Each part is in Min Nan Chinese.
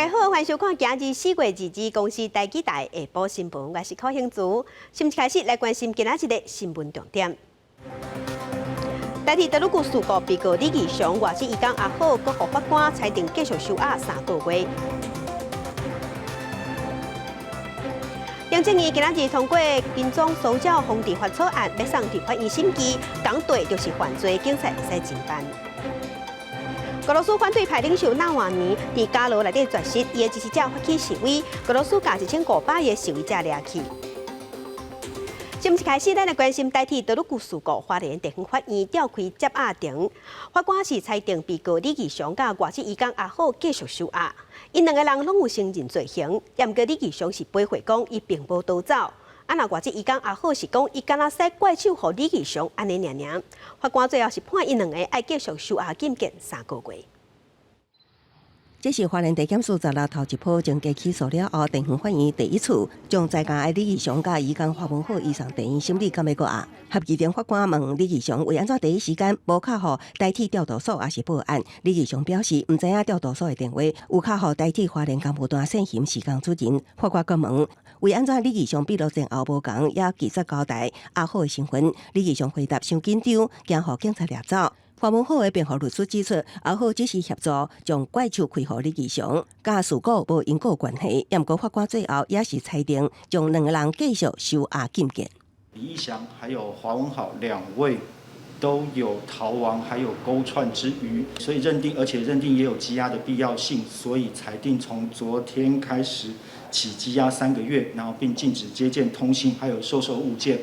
家好，歡迎收看今日4月22日公視台語台下晡新聞，我是柯興祖。新聞開始來關心今仔日的新聞重點。台鐵道路事故被告李義祥外籍移工阿好，閣予法官裁定繼續收押3個月。行政院今仔日通過跟蹤騷擾防治法草案，欲送立法院審議，講對就是犯罪，警察會使偵辦。俄羅斯反對派領袖納瓦尼佇監牢內底絕食，伊的支持者發起示威，俄羅斯共1500個示威者掠去。新聞開始，咱來關心台鐵道路事故，花蓮地方法院召開接押庭，法官是裁定被告李義祥佮外籍移工阿好繼續收押，𪜶兩个人攏有承認罪行，毋過李義祥是駁回講伊並無逃走，啊若外籍移工阿好是講伊敢若使怪手予李義祥按呢爾爾，法官最後是判𪜶兩个愛繼續收押禁見三個月。這是花蓮地檢署十六頭一波增加起訴了後，地方法院第一次將在監的李義祥佮移工華文好移送地院審理，敢欲閣押。合議庭法官問李義祥為按怎第一時間無敲予台鐵調度所抑是報案？李義祥表示毋知影調度所的電話，有敲予台鐵花蓮工務段線巡時工主任。法官閣問為按怎李義祥筆錄前後無仝，也拒絕交代阿好的身份？李義祥回答傷緊張，驚予警察掠走。華文好的辯護律師指出，阿好只是協助將怪手開予李義祥，佮事故無因果關係。毋過法官最後也是裁定將兩个人繼續收押禁見。李義祥還有華文好兩位都有逃亡，還有勾串之虞，所以認定，而且認定也有羈押的必要性，所以裁定從昨天開始起羈押3個月，然後並禁止接見、通信，還有收受物件。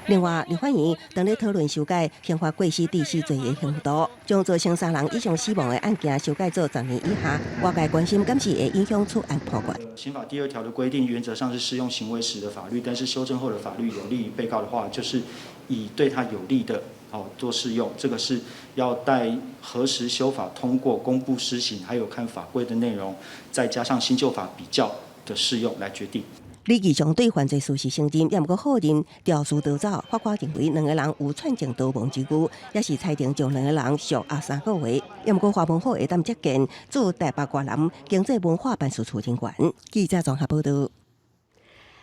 另外，立法院當咧討論修改刑法過失致死罪的刑度，將造成三人以上死亡的案件修改做10年以下。外界關心，敢是會影響此案判決？刑法第二條的規定，原則上是適用行為時的法律，但是修正後的法律有利於被告的話，就是以對他有利的哦做適用。這個是要待何時修法通過、公布施行，還有看法規的內容，再加上新舊法比較的適用來決定。李義祥對犯罪事實承認，也毋過否認肇事逃走。法官認為兩个人有串證逃亡之虞，也是裁定將兩个人續押三個月。也毋過華文好會當接見駐台北越南經濟文化辦事處人員。記者綜合報道。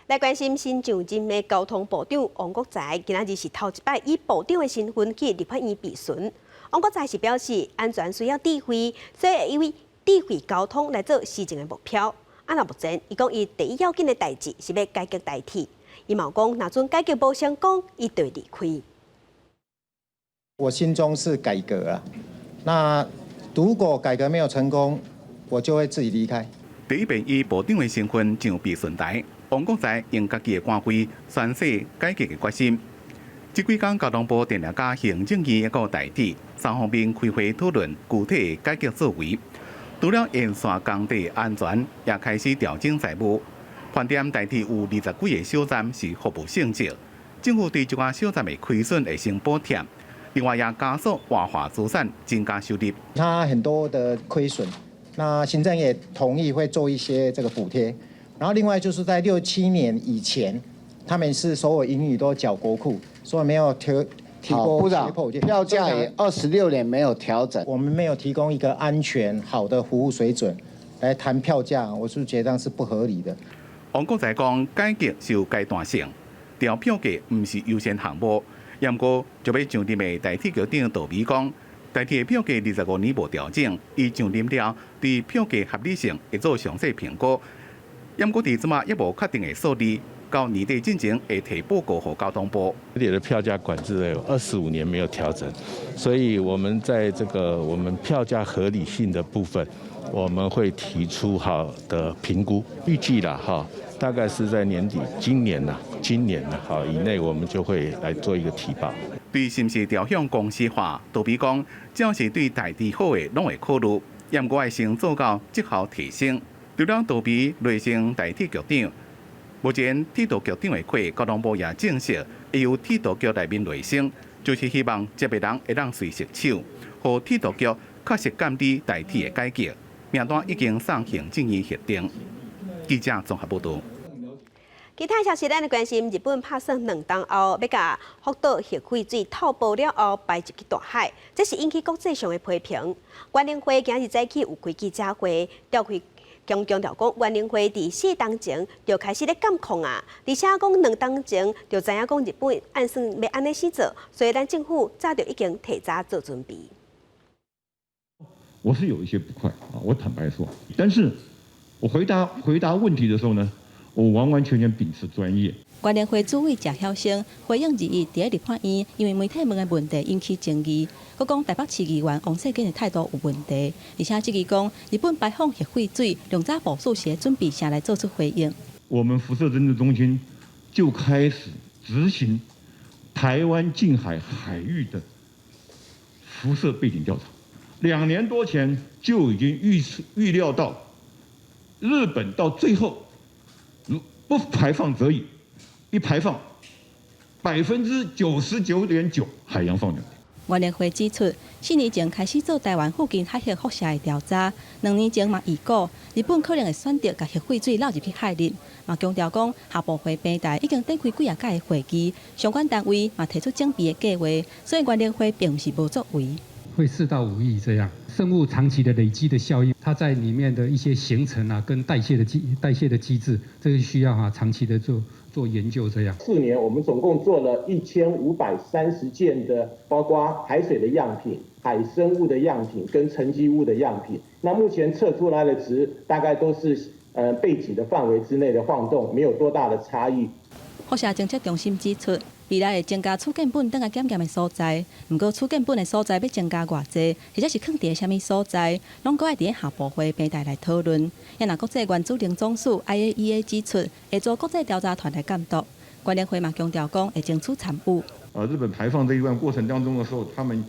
來關心新上任的交通部長王國材，今仔日是頭一擺以部長的身份去立法院備詢。王國材是表示，安全需要智慧，所以會以智慧交通來做施政的目標。啊，若目前，伊講伊第一要緊的代誌是欲改革台鐵。伊嘛講，若準改革無成功，伊就會離開。我心中是改革啊，那如果改革沒有成功，我就會自己離開。第一遍以部長的身份上備詢台，王國材用家己的官威宣示改革的決心。這幾工交通部定定佮行政院抑閣台鐵三方面開會討論具體的改革作為。除了沿線工地安全，也開始調整財務。盤點台鐵有20幾個小站是服務性質，政府對這寡小站的虧損會先補貼。另外，也加速活化資產，增加收入。它很多的虧損，那行政也同意會做一些這個補貼。然後另外就是在六七年以前，他們是所有盈餘都繳國庫，所以沒有提提過。部長，票價也26年沒有調整。我們沒有提供一個安全好的服務水準來談票價，我是覺得是不合理的。王國材講，改革是有階段性，調票價毋是優先項目。毋過就欲上任的台鐵局長杜美講，台鐵的票價25年無調整，伊上任了對票價合理性會做詳細評估。毋過佇這馬猶無確定的數字，到年底進前會提報告予交通部。台鐵的票價管制有25年沒有調整，所以我們在這個我們票價合理性的部分，我們會提出好的評估，預計啦哈，大概是在年底，今年呐，今年呐，好以內，我們就會來做一個提報。對是毋是調向公司化，杜比講，只要是對台鐵好的，攏會考慮。毋過愛先做到績效提升。除了杜比內升台鐵局長，目前鐵道局長的缺，交通部也證實，會由鐵道局內面內升，就是希望這個人會當隨時手，予鐵道局確實監理台鐵的改革。名單已經送行政院核定。記者綜合報道。其他消息，咱來關心日本拍算2冬後欲共福島核廢水透波了後排入去大海，這是引起國際上的批評。原能會今日早起有開記者會，召開強強調講，原能會佇4冬前就開始咧監控啊，而且講2冬前就知影講日本按算欲按呢死做，所以咱政府早就已經提早做準備。我是有一些不快啊，我坦白說，但是我回答問題的時候呢，我完完全全秉持專業。原能會主委謝曉星回應二一佇咧立法院，因為媒體問的問題引起爭議，閣講台北市議員王世堅的態度有問題，而且質疑講日本排放核廢水，良早部署是準備啥來做出回應。我們輻射偵測中心就開始執行台灣近海海域的輻射背景調查，2年多前就已經預料到日本到最後如不排放則已。一排放99.9%海洋放兩。原能會指出，4年前開始做台灣附近海域輻射的調查，2年前嘛預估日本可能會選擇共核廢水漏入去海裡，嘛強調講下部會平台已經展開幾仔擺的會議，相關單位嘛提出準備的計劃，所以原能會並毋是無作為。會4到5億這樣，生物長期的累積的效應，它在裡面的一些形成啊，跟代謝的機制，這個需要哈長期的做研究。這樣。4年，我們總共做了1530件的，包括海水的樣品、海生物的樣品跟沉積物的樣品。那目前測出來的值，大概都是背景的範圍之內的晃動，沒有多大的差異。輻射偵測中心指出，未來會增加儲建本等來檢驗的所在，毋過儲建本的所在欲增加偌濟，或者是囥佇啥物所在，攏閣愛佇下部會平台來討論。也若國際原子能總署 IAEA 指出，會組國際調查團來監督。原能會嘛強調講，會爭取參與。啊，日本排放這一段過程當中的時候，他們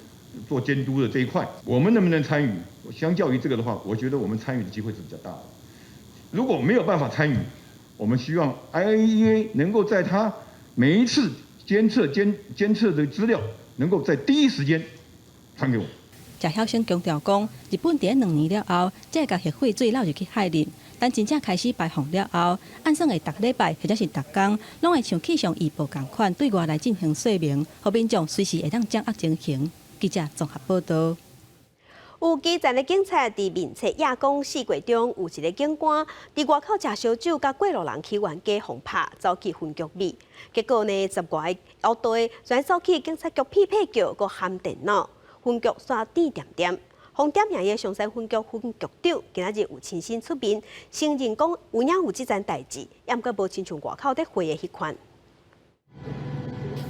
做監督的這一塊，我們能不能參與？相較於這個的話，我覺得我們參與的機會是比較大的。如果沒有辦法參與，我們希望 IAEA 能夠在他每一次監測的資料，能夠在第一時間傳給我。謝曉星強調講，日本佇2年了後，才會共核廢水漏入去海裡。等真正開始排放了後，按算會逐禮拜或者是逐工，攏會像氣象預報仝款，對外來進行說明，予民眾隨時會當掌握情形。記者綜合報道。有基層的警察佇面冊亞講四月中，有一个警官佇外口食燒酒，共過路人起冤家予拍，走去分局尾。結果呢，十外个烏地全走去警察局屁屁叫，閣撼電腦，分局煞甜恬恬。予點名的松山分局分局長今仔日有親身出面承認講有影有這層代誌，也毋過無親像外口咧話的彼款。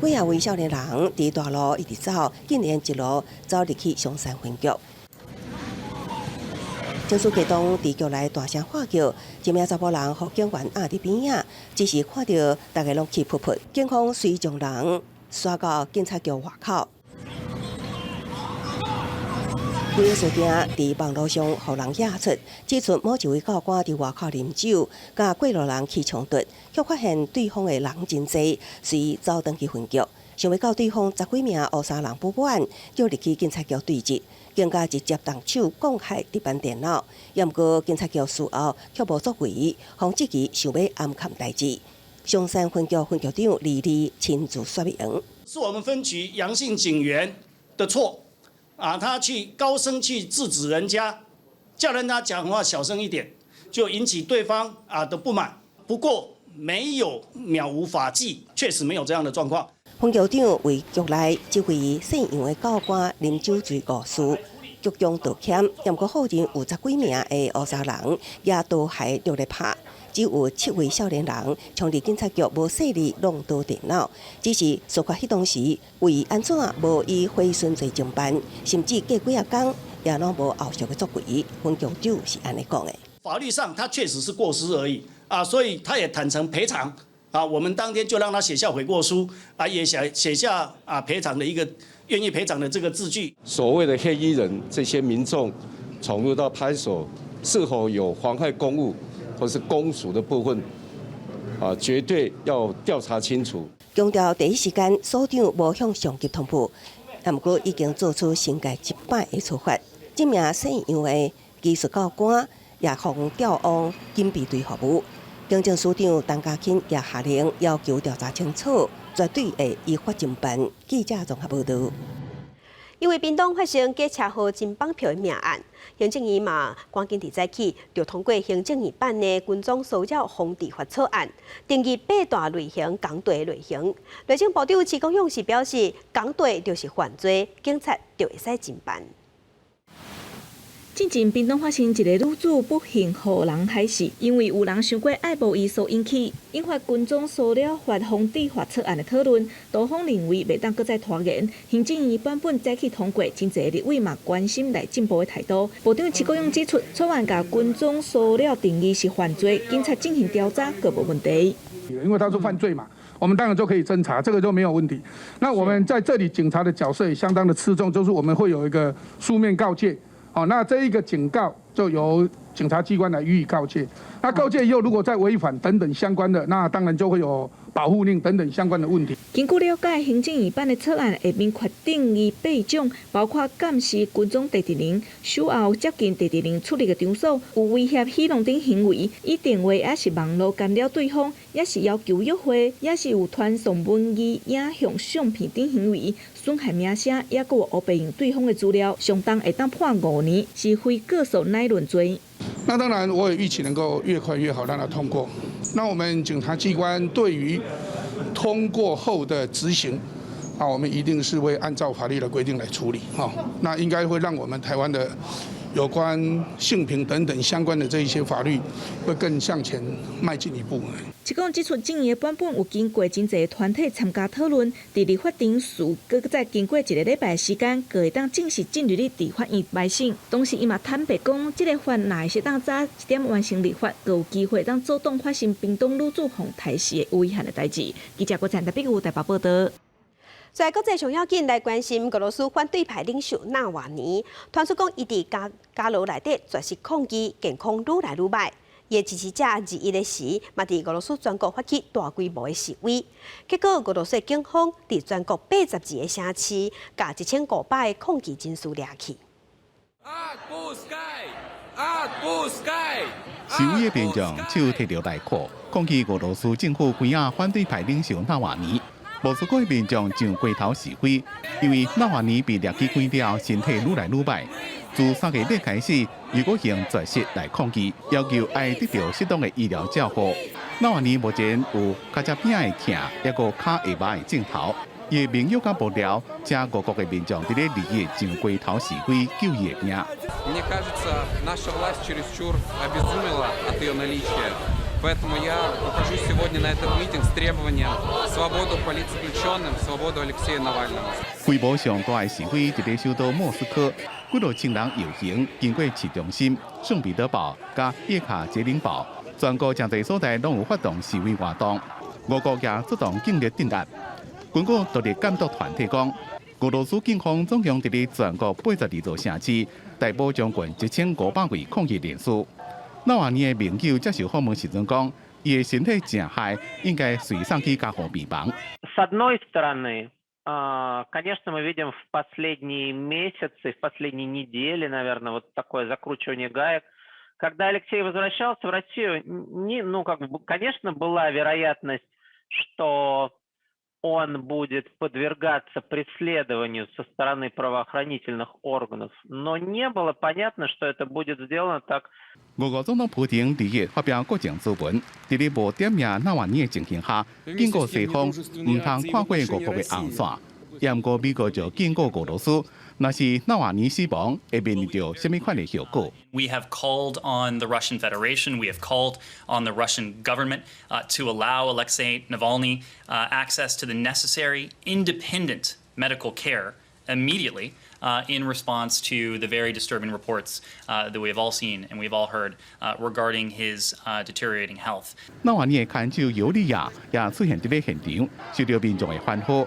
幾仔位少年人佇大路一直走，竟然一路走入去松山分局。警司激動佇局內大聲喝叫，一名查埔人予警員壓佇邊仔，只是看著逐家攏氣噗噗。警方隨眾人煞到警察局外口。規个事件佇網路上予人惹出，指出某一位教官佇外口啉酒，共過路人起衝突，卻發現對方的人真濟，隨走轉去分局。想欲到對方十幾名烏衫人不滿，叫入去警察局對質，更加直接動手摃害佇板電腦。也毋過警察局事後卻無作為，予質疑想欲掩崁代誌。松山分局分局長李麗親自說明：是我們分局楊姓警員的錯。啊，他去高聲去制止人家，叫人家講話小聲一點，就引起對方啊的不滿。不過沒有藐無法紀，確實沒有這樣的狀況。分局長為局內這位姓楊的教官啉酒醉誤事，局長道歉，毋過否認有十幾名的烏衫人也刀械著咧拍，只有七位少年人衝入警察局無勢力弄倒電腦，只是事發彼當時為按怎無以毀損罪偵辦，甚至過幾仔工也攏無後續的作為。分局長是按呢講的。法律上他確實是過失而已啊，所以他也坦誠賠償啊。我們當天就讓他寫下悔過書啊，也寫下啊賠償的一個願意賠償的這個字據。所謂的黑衣人，這些民眾闖入到派出所，是否有妨害公務或是公署的部分啊，絕對要調查清楚。強調第一時間所長無向上級通報，毋過已經做出懲戒一擺的處罰。這名姓楊的技術教官也予調往警備隊服務。警政署長陳家欽也下令要求調查清楚，絕對會依法偵辦。記者綜合報道。因為屏東發生假車禍真綁票的命案，行政院嘛趕緊佇早起就通過行政院版的跟蹤騷擾防治法草案，定義八大類型工地類型。內政部長徐國勇是表示，工地就是犯罪，警察就會使偵辦。進前屏東發生一個女子不幸予人害死，因為有人傷過愛慕伊所引起，引發跟蹤騷擾法防治法草案的討論。多方認為袂當閣再拖延，行政院版本早起通過，真濟立委嘛關心內政部的態度。部長徐國勇指出，草案共跟蹤騷擾定義是犯罪，警察進行調查閣無問題。因為他是犯罪嘛，我們當然就可以偵查，這個就沒有問題。那我們在這裡警察的角色也相當的吃重，就是我們會有一個書面告誡。哦，那這一個警告就由警察機關來予以告誡。那告誡以後，如果再違反等等相關的，那當然就會有保護令等等相關的問題。根據了解，行政院版的草案下面確定義八種，包括監視、跟蹤第二人、守候接近第二人出入的場所、有威脅戲弄等行為，以電話抑是網路干擾對方，抑是要求約會，抑是有傳送文字、影像、相片等行為，損害名聲，抑閣有烏白用對方的資料，上重會當判5年，是非過錯乃論罪。那當然，我也預期能夠越快越好，讓它通過。那我們警察機關對於通過後的執行，啊，我們一定是會按照法律的規定來處理。哈，那應該會讓我們台灣的有關性平等等相關的這一些法律，會更向前邁進一步。徐國勇指出，這個版本有經過真濟團體參加討論，佇立法程序閣再經過一個禮拜時間，閣會當正式進入立法院來審。同時，伊嘛坦白講，這個法若會適當早一點完成立法，閣有機會當阻擋發生屏東女子予刣死的遺憾的代誌。記者郭陳特別有台北報道。在國際上要緊來關心俄羅斯反對派領袖納瓦尼，傳出講伊佇監監牢內底絕食抗議，健康愈來愈䆀。伊的支持者21的時，嘛佇俄羅斯全國發起大規模的示威，結果俄羅斯警方佇全國82個城市，共1500個抗議人士掠去。示威的民眾手提著大褲，抗議俄羅斯政府關押反對派領袖納瓦尼。莫斯科的民眾上街頭示威，因為納瓦尼被掠去關了，身體愈來愈䆀。自3月底開始，又閣用絕食來抗議，要求愛得到適當的醫療照顧。納瓦尼目前有跤脊餅的疼，抑閣跤會麻的症頭。伊的盟友佮幕僚，請俄國的民眾佇咧2日上街頭示威，救伊的命。 Мне кажется, наша власть чересчур обезумела от ее наличия. Поэтому я выхожу сегодня на этот митинг с требованием свободу политзаключенным, свободу Алексею Навальному. 規模上大的示威佇咧首都莫斯科，幾若千人遊行，經過市中心、聖彼得堡、佮葉卡捷琳堡，全國誠濟所在攏有發動示威活動。俄國也出動警力鎮壓。根據獨立監督團體講，俄羅斯警方總共佇咧全國82座城市逮捕將近1500位抗議人士。納瓦尼的盟友接受訪問時陣講，伊的身體誠害，應該隨送去加護病房。 С одной стороны, конечно, мы видим в последние месяцы, в последние недели, наверное, вот такое закручивание гаек. Когда Алексей возвращался в Россию, не, ну, как бы, конечно, была вероятность, что он будет подвергаться преследованию со стороны правоохранительных органов, но не было понятно, что это будет сделано так. 俄國總統普丁2日發表國情諮文，佇咧無點名納瓦尼的情形下，警告西方毋通跨過俄國的紅線。毋過美國就警告俄羅斯，若是納瓦尼死亡，會面臨著啥物款的後果。 We have called on the Russian Federation, we have called on the Russian government to allow Alexei Navalny access to the necessary independent medical care immediately in response to the very disturbing reports that we have all seen and we've all heard regarding his deteriorating health. 納瓦尼的牽手尤利亞也出現佇咧現場，受到民眾的歡呼。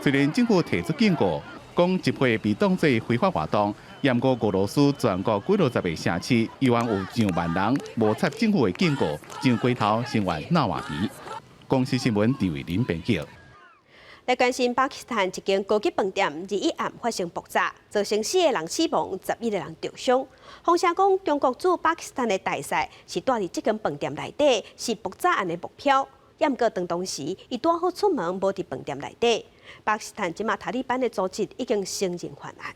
雖然政府提出警告，講集會被當作非法活動，毋過俄羅斯全國幾落十個城市，依然有上萬人無插政府的警告，上街頭聲援納瓦尼。公視新聞陳慧琳編輯。來關心巴基斯坦一間高級飯店21暗發生爆炸，造成四個人死亡，11個人著傷。風聲講，中國駐巴基斯坦的大使是蹛佇這間飯店內底，是爆炸案的目標。毋過當當時，伊拄好出門，無佇飯店內底。巴基斯坦這馬塔利班的組織已經承認犯案。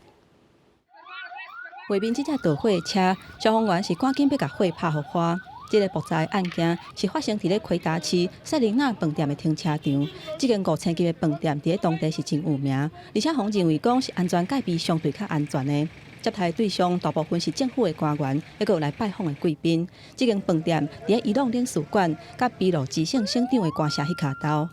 畫面這隻導火車，消防員是趕緊欲共火拍予花。這个爆炸案件是發生佇咧奎達市塞琳娜飯店的停車場。這間五星級的飯店佇咧當地是真有名，而且予人認為講是安全戒備相對較安全的。接待對象大部分是政府的官員，抑閣有來拜訪的貴賓。這間飯店佇咧伊朗領事館佮俾路支省省長的官舍彼跤頭。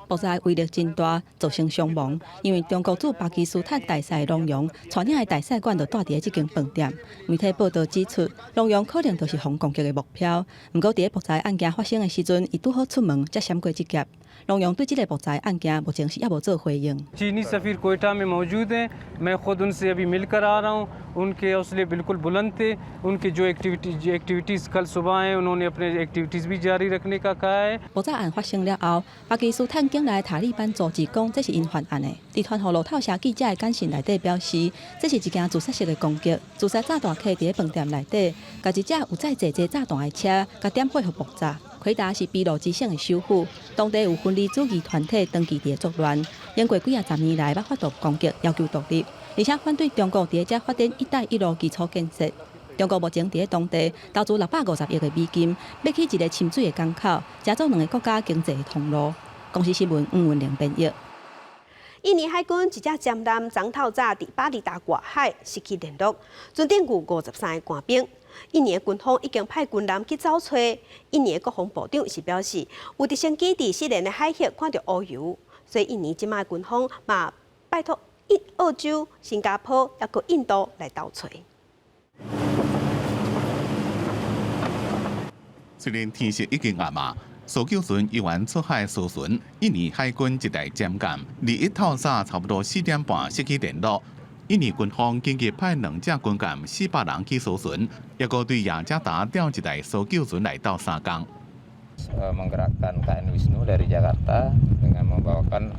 爆炸威力真大，造成傷亡。因為中國駐巴基斯坦大使農容帶領的大使館就蹛佇咧這間飯店。媒體報道指出，農容可能就是予攻擊的目標。毋過，佇咧爆炸案件發生的時陣，伊拄好出門，才閃過這劫。農容對這个爆炸案件目前是猶無做回應。 चीनी सफ़ीर कोयटा में मौजूद हैं। मैं खुद उनसे अभी मिलकर आ रहा हूँ। उनके हौसले बिल्कुल बुलंद थे। उनकी जो एक्टिविटीज़ कल सुबह हैं, उन्होंने अपने एक्टिविटीज़ भी जारी रखने का कहा है。爆炸案發生了後，巴基斯坦境內塔利班組織講這是𪜶犯案的。佇傳予路透社記者的簡訊內底表示，這是一件自殺式的攻擊，自殺炸彈客佇咧飯店內底，共一隻有載濟濟炸彈的車，共點火予爆炸。奎達是俾路支省的首府，當地有分離主義團體長期佇咧作亂，經過幾仔十年來，捌發動攻擊，要求獨立，而且反對中國佇咧遮發展“一帶一路”基礎建設。中國目前佇咧當地投資650億的美金，欲起一个深水的港口，成做兩个國家經濟的通路。公視新聞吳文玲編譯。印尼海軍一隻潛艦昨透早佇巴厘島外海失去聯絡，船頂有53个官兵。印尼的軍方已經派軍艦去走揣。印尼的國防部長是表示，有直升機佇失聯的海域看著烏油，所以印尼這馬軍方嘛拜託澳洲、新加坡抑閣印度來鬥揣。雖然天色已經暗嘛，搜救船依然出海搜尋。印尼海軍一台潛艦，21透早差不多4點半失去聯絡。印尼軍方緊急派兩隻軍艦400人去搜尋，抑閣對雅加達調一台搜救船來鬥相共。 Menggerakkan KN Wisnu dari Jakarta dengan membawakan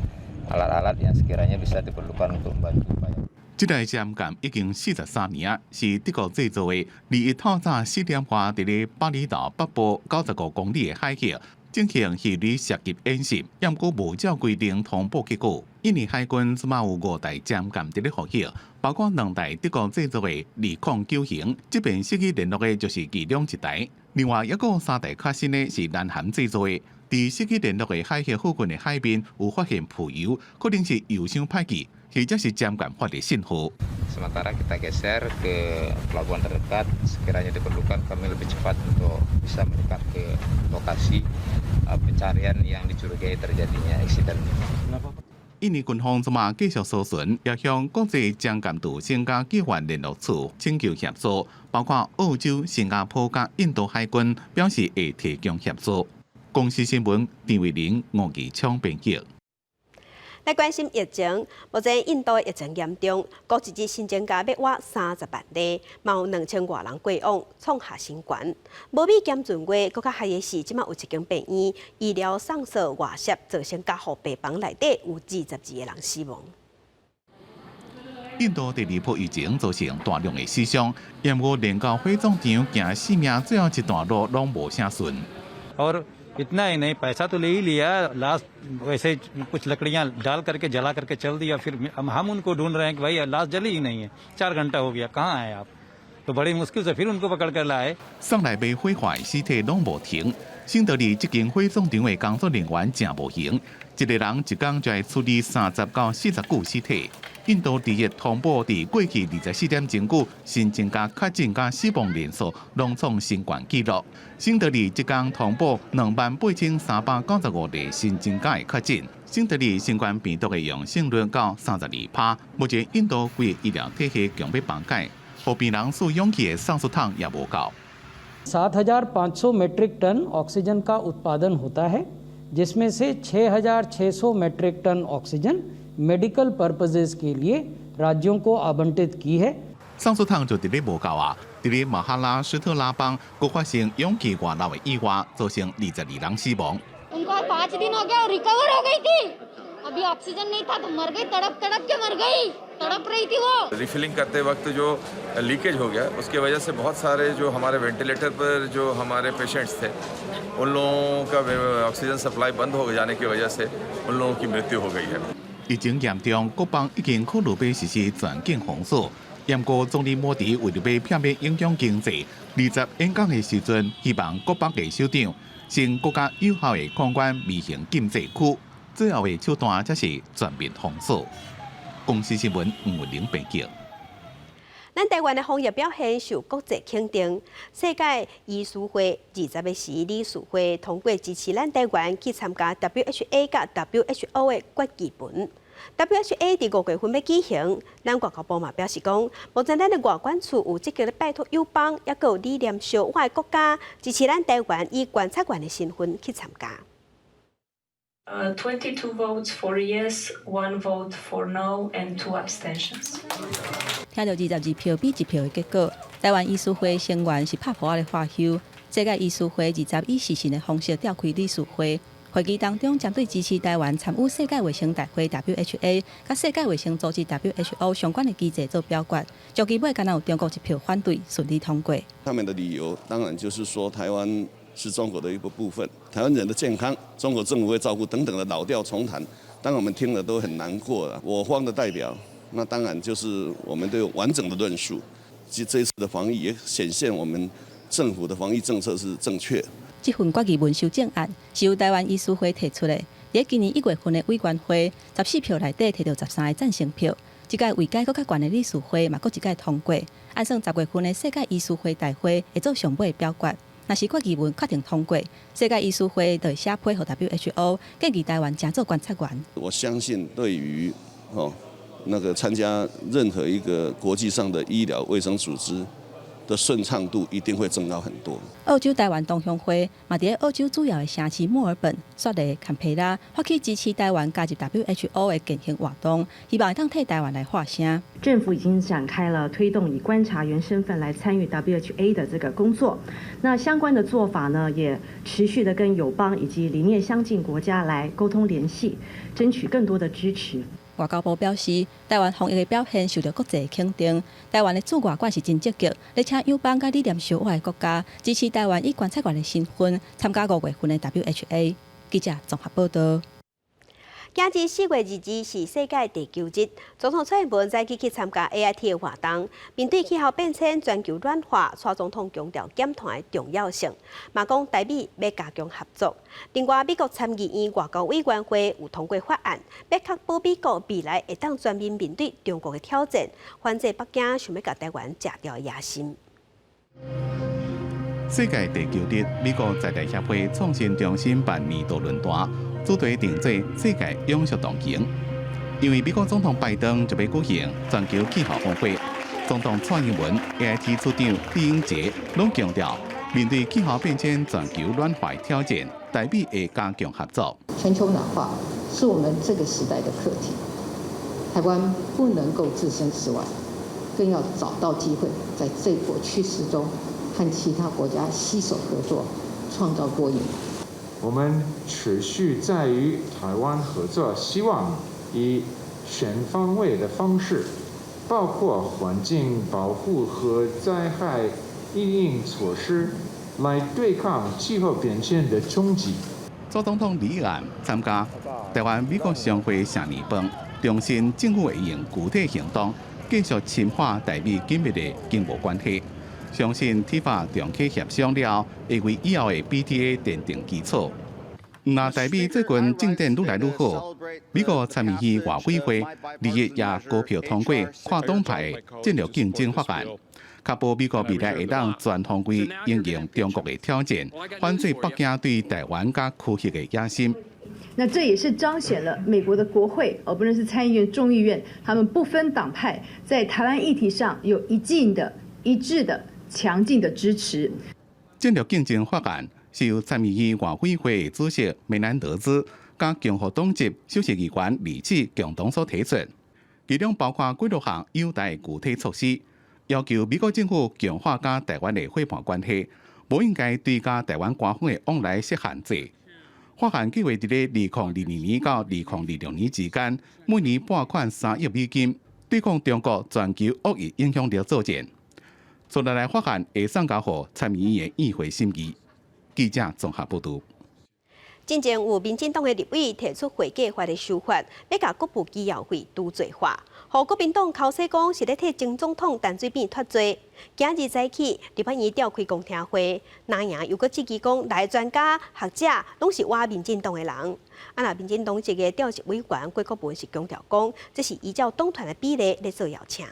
alat-alat yang sekiranya bisa diperlukan untuk membantu upaya. 這台潛艦已經43年啊，是德國製造的。21透早4點半，佇咧巴厘島北部95公里的海域進行魚雷射擊演習，毋過無照規定通報結果。印尼海軍這馬有五台潛艦佇咧服役，包括兩台德國製造的209型，這擺失去聯絡的就是其中一台。另外抑閣有三台較新的是南韓製造的。佇失去聯絡的海域附近的海面有發現浮油，可能是油箱歹去，或者是潛艦發的信號。 Sementara kita geser ke pelabuhan terdekat, sekiranya diperlukan kami lebih cepat untuk bisa mendekat ke lokasi pencarian yang dicurigai terjadinya insiden. 印尼軍方這馬繼續搜尋，也向國際潛艦隊增加救援聯絡處請求協助，包括澳洲、新加坡佮印度海軍表示會提供協助。公視新聞陳慧玲、吳義昌編輯。來關心疫情，目前印度疫情嚴重，閣一日新增加欲倚30萬例，嘛有2000外人過往，創下新高。無比兼盡月，閣較害的是，這馬有一間病院醫療送素外泄，造成加護病房內底有22個人死亡。印度第二波疫情造成大量的死傷，毋過連到火葬場行性命最後一段路攏無啥順。 इतना ही नहीं, पैसा तो ले ही लिया, लाश वैसे कुछ लकड़ियां डाल करके जला करके चल दिया। फिर हम उनको ढूंढ रहे हैं कि भाई, लाश जली ही नहीं है, 4 घंटा हो गया, कहाँ है आप? तो बड़ी मुश्किल से फिर उनको पकड़ कर लाए。送來欲火化的屍體攏無停，新德里這間火葬場的工作人員誠無閒，一个人一工就愛處理30到40具屍體。印度第一通報，佇過去24點鐘久新增加確診佮死亡人數攏創新懸紀錄。新德里這工通報28,395例新增加的確診。新德里新冠病毒的陽性率到32趴。目前印度規个醫療體系強欲崩解，予病人輸氧氣的送輸桶也無夠。 7,500 metric ton oxygen का उत्पादन होता है, जिसमें से 6,600 metric ton oxygen medical purposes के लिए राज्यों को आवंटित की है。送輸桶就佇咧無夠啊！佇咧馬哈拉施特拉邦，閣發生氧氣外漏的意外，造成22人死亡。 उनको 5 दिन हो गया, रिकवर हो गई थी। अभी ऑक्सीजन नहीं था तो मर गई, तड़प तड़प के मर गई, तड़प रही थी वो। रिफिलिंग करते वक्त जो लीकेज हो गया, उसकी वजह से बहुत सारे जो हमारे वेंटिलेटर पर जो हमारे पेशेंट्स थे, उन लोगों का ऑक्सीजन सप्लाई बंद हो जाने की वजह से उन लोगों की मृत्यु हो गई है。疫情嚴重，各邦已經考慮欲實施全境封鎖。毋過總理莫迪為著欲避免影響經濟，20演講的時陣，希望各邦的首長先閣較有效的控管微型禁制區，最後的手段則是全面封鎖。公視新聞吳文玲編輯。咱台灣的防疫表現受國際肯定。世界醫師會20个時理事會通過支持咱台灣去參加 WHA 佮 WHO 的決議文。WHA 佇5月份欲舉行，咱外交部嘛表示講，目前咱的外管處有積極咧拜託友邦，抑閣有理念相倚的國家支持咱台灣以觀察員的身份去參加。 22 votes for yes, 1 vote for no, and 2 abstentions. 聽著22票比1票的結果，台灣醫師會成員是拍噗仔咧喝溼。世界醫師會二十以視訊的方式召開理事會，會議當中針對支持台灣參與世界衛生大會 WHA 佮世界衛生組織 WHO 相關的機制做表決，最尾干焦有中國一票反對，順利通過。他們的理由當然就是說台灣是中國的一個部分，台灣人的健康，中國政府會照顧等等的老調重彈，當我們聽了都很難過了。我方的代表，那當然就是我們都有完整的論述。其實這一次的防疫也顯現我們政府的防疫政策是正確。這份決議文修正案是由台灣醫師會提出的，佇今年1月份的委員會，14票內底摕著13个贊成票。這屆位階閣較懸的理事會嘛，閣一屆通過。按算10月份的世界醫師會大會會做上尾的表決。若是決議文確定通過，世界醫師會就會寫批予 WHO，建議台灣正做觀察員。我相信對於哦那個參加任何一個國際上的醫療衛生組織的順暢度一定會增高很多。澳洲台灣同鄉會嘛，佇澳洲主要的城市墨爾本、雪梨、坎培拉發起支持台灣加入 WHO 的健行活動，希望會當替台灣來發聲。政府已經展開了推動以觀察員身份來參與 WHA 的這個工作，那相關的做法呢，也持續的跟友邦以及理念相近國家來溝通聯繫，爭取更多的支持。外交部表示，台灣防疫的表現受到國際肯定。台灣的駐外館是真積極，咧請友邦佮理念相倚的國家支持台灣以觀察員的身份參加5月份的 WHA。記者綜合報道。今日4月22是世界地球日，總統蔡英文早起去參加 AIT 的活動，面對氣候變遷、全球暖化，蔡總統強調減碳的重要性，嘛講台美欲加強合作。另外，美國參議院外交委員會有通過法案，欲確保美國未來會當全面面對中國的挑戰，反制北京想欲共台灣食掉的野心。世界地球日，美國在台協會創新中心辦年度論壇，主題定做世界永續同行。因為美國總統拜登就欲舉行全球氣候峰會，總統蔡英文、AIT 處長酈英傑攏強調，面對氣候變遷、全球暖化挑戰，台美會加強合作。全球暖化是我們這個時代的課題，台灣不能夠置身事外，更要找到機會，在這波趨勢中和其他國家攜手合作，創造多贏。我們持續在與台灣合作，希望以全方位的方式，包括環境保護和災害因應措施，來對抗氣候變遷的衝擊。蔡總統禮案參加台灣美國商會成年飯，重申政府會用具體行動繼續深化台美緊密的經貿關係。相信 TIFA 重啟協商了，會為以後的 BTA 奠定基礎。那台美最近進展愈來愈好，美國參議院外委會2日也高票通過跨黨派戰略競爭法案，確保美國未來會當全方位因應中國的挑戰，反制北京對台灣佮區域的野心。那這也是彰顯了美國的國會，而不論是參議院、眾議院，他們不分黨派，在台灣議題上有一致的、一致的、強勁的支持。戰略競爭法案是由參議院外委會主席梅南德茲佮共和黨籍首席議員李志共同所提出，其中包括幾多項友台具體措施，要求美國政府強化佮台灣的夥伴關係，無應該對佮台灣官方的往來設限制。法案計劃佇咧2022年到2026年之間，每年撥款3億美金，對抗中國全球惡意影響力作戰。接落來法案會送交予參議院的議會審議。記者綜合報導。進前有民進黨的立委提出會計法的修法，欲共國務機要費除罪化，予國民黨剾洗講是咧替前總統陳水扁脫罪。今日早起，立法院召開公聽會，藍營又閣質疑講，來專家學者攏是倚民進黨的人。啊，若民進黨籍的召集委員郭國文是強調講，這是依照黨團的比例咧做邀請。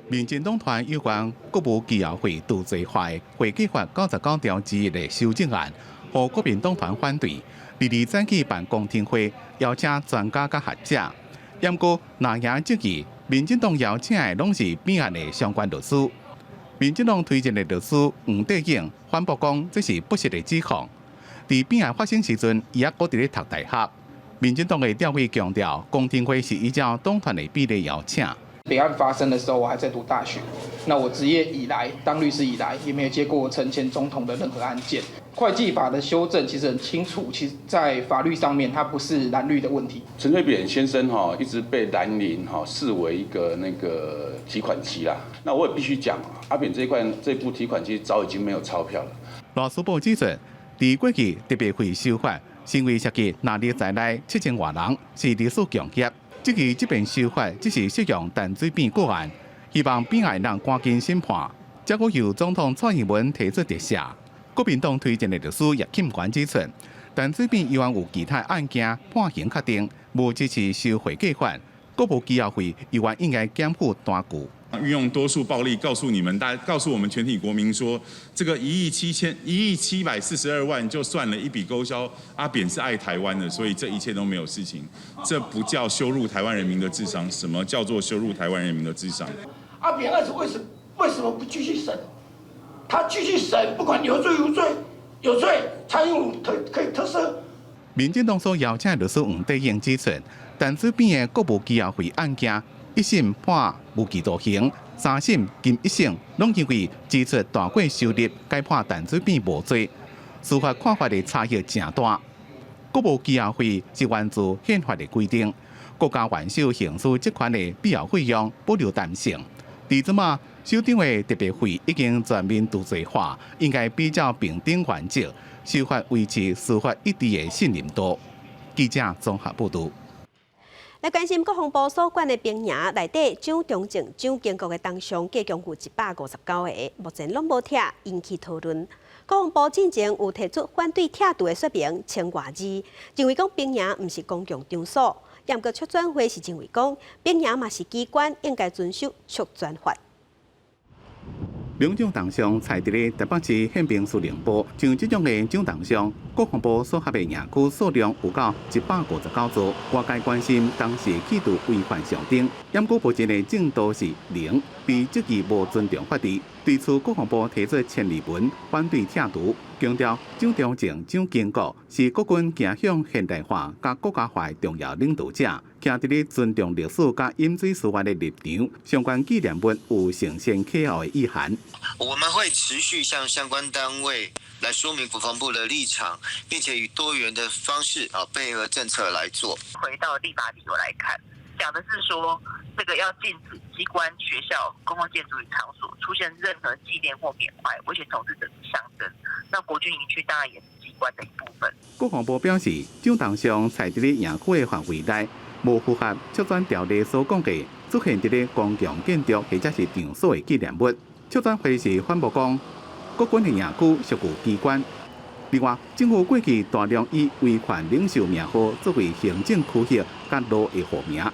民進黨團有關國務機要費除罪化會計法99條之一的修正案，予國民黨團反對，二二早起辦公聽會，邀請專家佮學者。毋過藍營質疑，民進黨邀請的攏是扁案的相關律師。民進黨推薦的律師黃帝穎反駁講，這是不實的指控。佇扁案發生時陣，伊猶閣佇咧讀大學。民進黨的召委強調，公聽會是依照黨團的比例邀請。扁案發生的時候，我還在讀大學。那我執業以來，當律師以來，也沒有接過陳前總統的任何案件。會計法的修正其實很清楚，其實在法律上面，它不是藍綠的問題。陳水扁先生哈一直被藍營哈視為一個那個提款機啦。那我也必須講，阿扁這一塊這部提款機早已經沒有鈔票了。賴斯報指出，佇過去特別費修法，成為涉及納入在內7000外人，是歷史共業。這期這遍修法只是適用陳水扁個案，希望扁案人趕緊審判。這閣由總統蔡英文提出特赦。國民黨推薦的律師葉慶元指出，陳水扁猶原有其他案件判刑確定，無支持修會計法，國務機要費猶原應該檢負單據。運用多數暴力告訴你們，大告訴我們全體國民說，這個一億七千1億742萬就算了一筆勾銷。阿扁是愛台灣的，所以這一切都沒有事情。這不叫羞辱台灣人民的智商，什麼叫做羞辱台灣人民的智商？阿扁案子為什麼不繼續審？他繼續審，不管有罪無罪，有罪蔡英文特可以特赦。民進黨所邀請的律師黃帝穎指出，陳水扁的國務機要費案件，一審判無期徒刑，三審兼一審攏認為支出大過收入，改判陳水扁無罪。司法看法的差異誠大。國務機要費是源自憲法的規定，國家元首行使職權的必要費用保留彈性。佇這馬首長的特別費已經全面除罪化，應該比照平等原則，修法維持司法一致的信任度。記者綜合報導。來關心國防部所管的兵營內底，蔣中正、蔣經國的銅像，計共有159個，目前攏無拆，引起討論。國防部進前有提出反對拆除的說明，千外字，認為講兵營毋是公共場所。毋過促轉會是認為講，兵營嘛是機關，應該遵守促轉法。兩蔣銅像徛佇咧台北市憲兵司令部，像這種的蔣銅像，國防部所轄的營區數量有到159座。外界關心當時企圖違反上頂，毋過目前的進度是零，被質疑無尊重法治。對此，國防部提出千字文反對拆除，強調蔣中正、蔣經國是國軍走向現代化佮國家化的重要領導者，徛佇咧尊重歷史佮飲水思源的立場，相關紀念物有承先啟後的意涵。我們會持續向相關單位來說明國防部的立場，並且以多元的方式啊配合政策來做。回到立法理由來看，講的是說，這個要禁止機關、學校、公共建築與場所出現任何紀念或緬懷威權統治者的象徵。那國軍營區當然也是機關的一部分。國防部表示，蔣銅像徛佇咧營區的範圍內，無符合促轉條例所講的出現佇咧公共建築或者是場所的紀念物。促轉會是反駁講，國軍的營區屬於機關。另外，政府過去大量以維權領袖名號作為行政區域佮路的號名。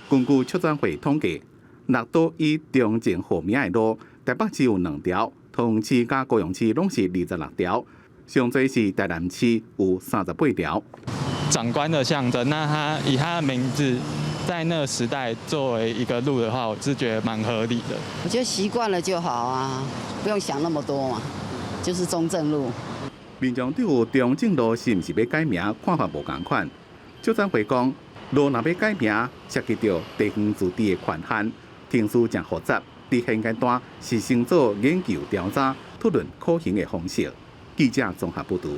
根據促轉會統計，六都以中正號名的路，台北市有兩條，桃園市佮高雄市攏是26條，上濟是台南市有38條。長官的象徵，那他以他的名字在那個時代作為一個路的話，我是覺得蠻合理的。我覺得習慣了就好啊，不用想那麼多嘛，就是中正路。民眾對於中正路是毋是欲改名，看法無仝款。促轉會講，路若欲改名，涉及著地方自治的權限，程序誠複雜。佇現階段是先做研究調查，討論可行的方式。記者綜合報導。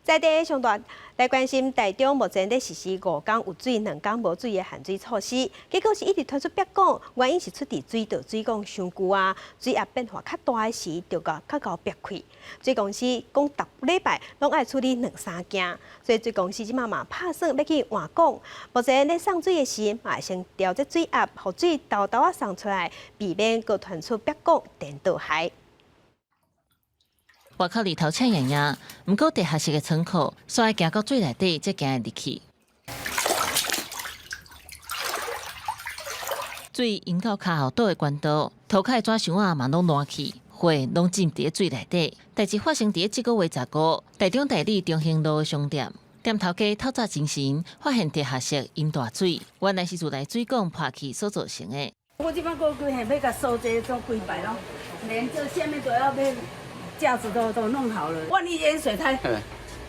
在地上段來關心台中目前咧實施五工有水、兩工無水的限水措施，結果是一直傳出白講，原因是出佇水道水管傷舊啊，水壓變化較大的時，就共較𠢕煏開。水公司講，逐禮拜攏愛處理兩三件，所以水公司這馬嘛拍算欲去換管。目前咧送水的時，嘛會先調節水壓，予水沓沓仔送出來，避免閣傳出白講顛倒害。外口日頭赤炎炎，毋過地下室的倉庫，煞愛行到水內底才行會入去。水淹到跤後倒的管道，塗跤的紙箱仔嘛攏爛去，貨攏浸佇咧水內底。代誌發生佇咧這個月15，台中大里中興路的商店，店頭家透早精神，發現地下室淹大水，原來是自來水管破去所造成的。我這擺過規下欲共掃這種規排攏，連這下面都要被。架子都弄好了，萬一淹水，它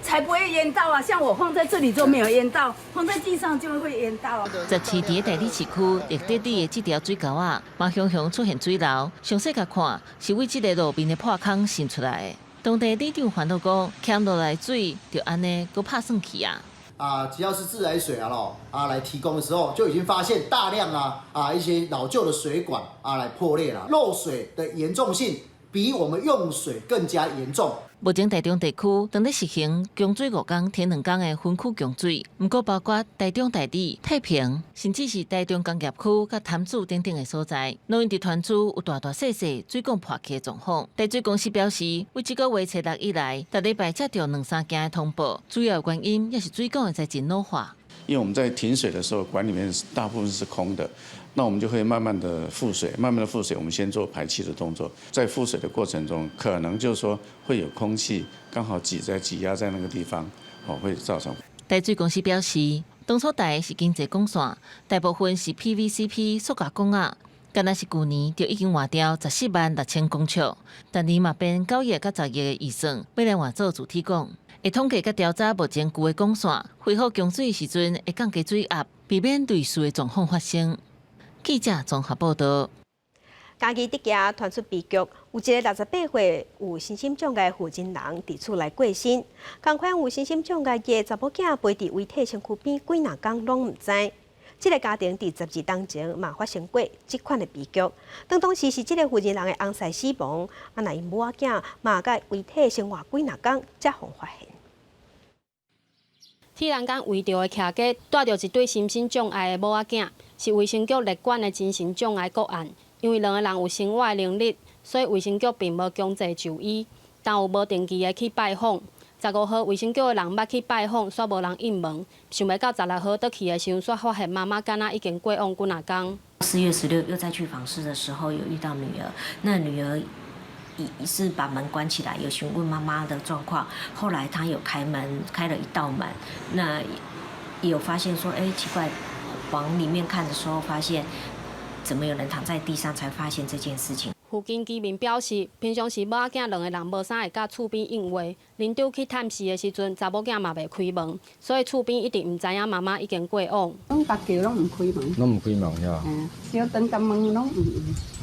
才不會淹到啊！像我放在這裡就沒有淹到，放在地上就會淹到啊。十七佇咧大里市區立德里的這條水溝仔，嘛雄雄出現水流，詳細共看是為這个路面的破空滲出來的。當地里長煩惱講，欠落來水就按呢閣拍算去啊。啊，只要是自來水啊咯啊來提供的時候，就已經發現大量啊一些老舊的水管啊來破裂了，漏水的嚴重性。比我們用水更加嚴重。目前台中地區正咧實行供水五工、停兩工的分區供水，毋過包括台中大里、太平，甚至是台中工業區佮潭子等等的所在，攏因佇傳出有大大細細水管破去的狀況。台水公司表示，為這個月初六以來，逐禮拜接到兩三件的通報，主要原因也是水管的材質老化。因為我們在停水的時候，管裡面大部分是空的，那我們就會慢慢的復水，慢慢的復水，我們先做排氣的動作，在復水的過程中，可能就是說會有空氣剛好擠在擠壓在那個地方，哦，會造成。台水公司表示，當初台是經濟管線，大部分是 PVCP 塑膠管仔，敢若是舊年就已經換掉146,000公尺，但年嘛編9億佮10億的預算，欲來換做主體管。會統計佮調查目前舊的管線，恢復供水時陣會降低水壓，避免類似的狀況發生。記者綜合報導。嘉義竹崎傳出悲劇，有一个68歲有身心障礙負責人佇厝內過身，仝款有身心障礙的查某囝陪佇遺體身軀邊幾若工攏毋知。這个家庭佇12冬前嘛發生過這款的悲劇，當當時是這个負責人的翁婿死亡，啊，若𪜶母仔囝嘛共遺體生活幾若工才予發現。鐵欄杆圍著的徛家，蹛著一對身心障礙的母仔囝，是衛生局列管的精神障礙個案。因為兩个人有生活的能力，所以衛生局並無強制就醫，但有無定期的去拜訪。15號衛生局的人捌去拜訪，煞無人應門。想袂到16號倒去的時陣，煞發現媽媽敢若已經過往幾若工。 4月16又再去訪視的時候，有遇到女兒，那女兒是把門關起來，有詢問媽媽的狀況。後來她有開門，開了一道門，那有發現說，欸，奇怪，往裡面看的時候，發現怎麼有人躺在地上，才發現這件事情。附近居民表示，平常時母仔囝兩个人無啥會佮厝邊應話，鄰長去探視的時陣，查某囝嘛袂開門，所以厝邊一直毋知影媽媽已經過往。攏逐叫攏毋開門。攏毋開門呀？嗯，小等甲問攏毋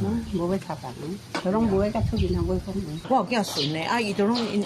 攏無欲插人，就攏無欲佮厝邊頭話講話。我有囝孫的，啊，伊都攏𪜶。